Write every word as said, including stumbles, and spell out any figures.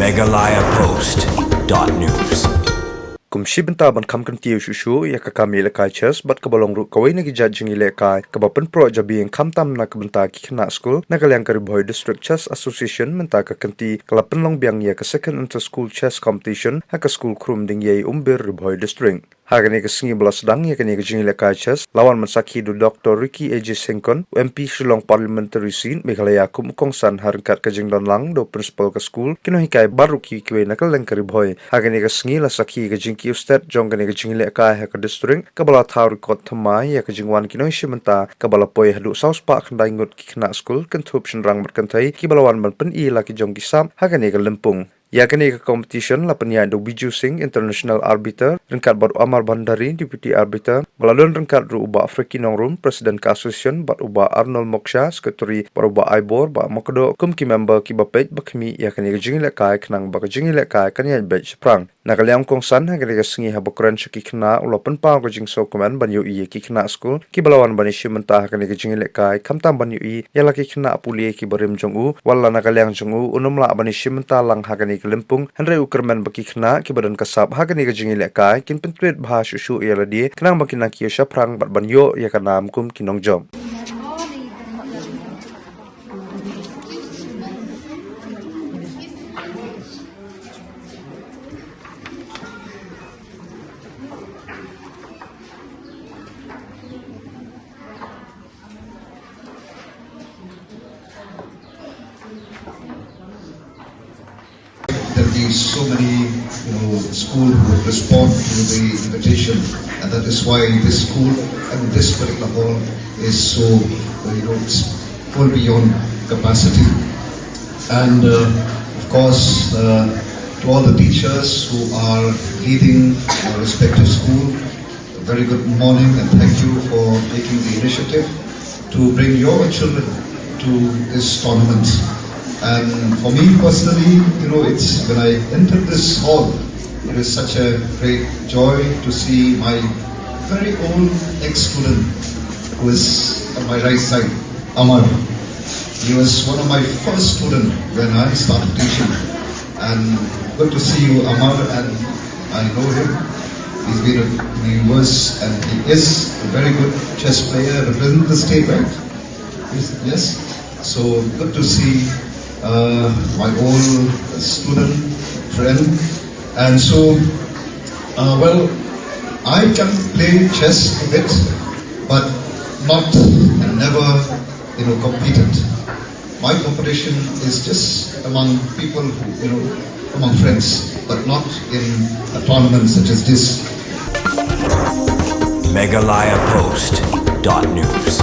Meghalaya Post dot news. Kum shi bynta ban kham kyntiew shuh shuh ïa ka kam ïalehkai chess bad kaba long ruh kawei na ki jait jingïalehkai kaba pynproh jabieng khamtam na ka bynta ki khynnah skul, na ka liang ka Ri Bhoi District Chess Association mynta ka kynti ka la pynlong biang ïa ka Second Inter School Chess Competition ha ka skul Khrum Dingïei Umbir, Ri Bhoi District. Ha kane ka sngi ba la sdang ïa kane ka jingïalehkai chess, la wan ban sakhi da u Doctor Ricky A J Syngkon, u M P Shillong Parliamentary Seat Meghalaya kum u kongsan, ha ryngkat ka jingdon lang da u Principal ka skul, ki nonghikai bad ruh kiwei kiwei na ka liang ka Ri Bhoi. Ha kane ka sngi la sakhi ïa ka jingkiew stet jong kane ka jingïalehkai ha ka district, kaba la thaw record thymmai ïa ka jingwan ki nongïashim bynta kaba la poi haduh saw spah khyndai ngut ki khynnah skul, kynthup shynrang bad kynthei, kiba la wan ban pyni la ki jong ki sap ha kane ka lympung. Ïa kane ka competition la pynïaid da u Biju Singh, International Arbiter, ryngkat bad u Amar Bhandari, Deputy Arbiter, ba la don ryngkat ruh u Bah Frankie Nongrum, President ka Association, bad u Bah Arnold Moksha, Secretary, bad u Bah Aibor Bah Mokdo kum ki member kiba peit ba khmih ïa kane ka jingïalehkai khnang ba ka jingïalehkai kan ïaid beit shaphrang. Na ka liang u kongsan, ha kane ka sngi haba kren sha ki khynnah u la pynpaw ka jingsngewkmen ban ïohi ïa ki khynnah skul kiba la wan ban ïashim bynta ha kane ka jingïalehkai, khamtam ban ïohi ïa la ki khynnah pule kiba rim jong u, wat la na ka liang jong u un ym lah ban ïashim bynta lang ha kane ka lympung, hynrei u kyrmen ba ki khynnah kiba don ka sap ha kane ka jingïalehkai kin pyntreikam bha shuh shuh ïa lade khnang ba kin nang kiew shaphrang bad ban ïoh ïa ka nam kum ki nongjop. There'll be so many, you know, schools who would respond to the invitation, and that is why this school and this particular hall is so, uh, you know, it's full beyond capacity. And, uh, of course, uh, to all the teachers who are leading your respective school, a very good morning and thank you for taking the initiative to bring your children to this tournament. And for me personally, you know, it's when I entered this hall, it is such a great joy to see my very old ex-student who is on my right side, Amar. He was one of my first student when I started teaching, and good to see you, Amar, and I know him. He's been a, he was and he is a very good chess player, representing the state, right? Yes, yes. So good to see, uh, my old student friend. And so, uh, well, I can play chess a bit, but not and never, you know, competed. My competition is just among people who, you know, among friends, but not in a tournament such as this. Meghalaya Post dot news.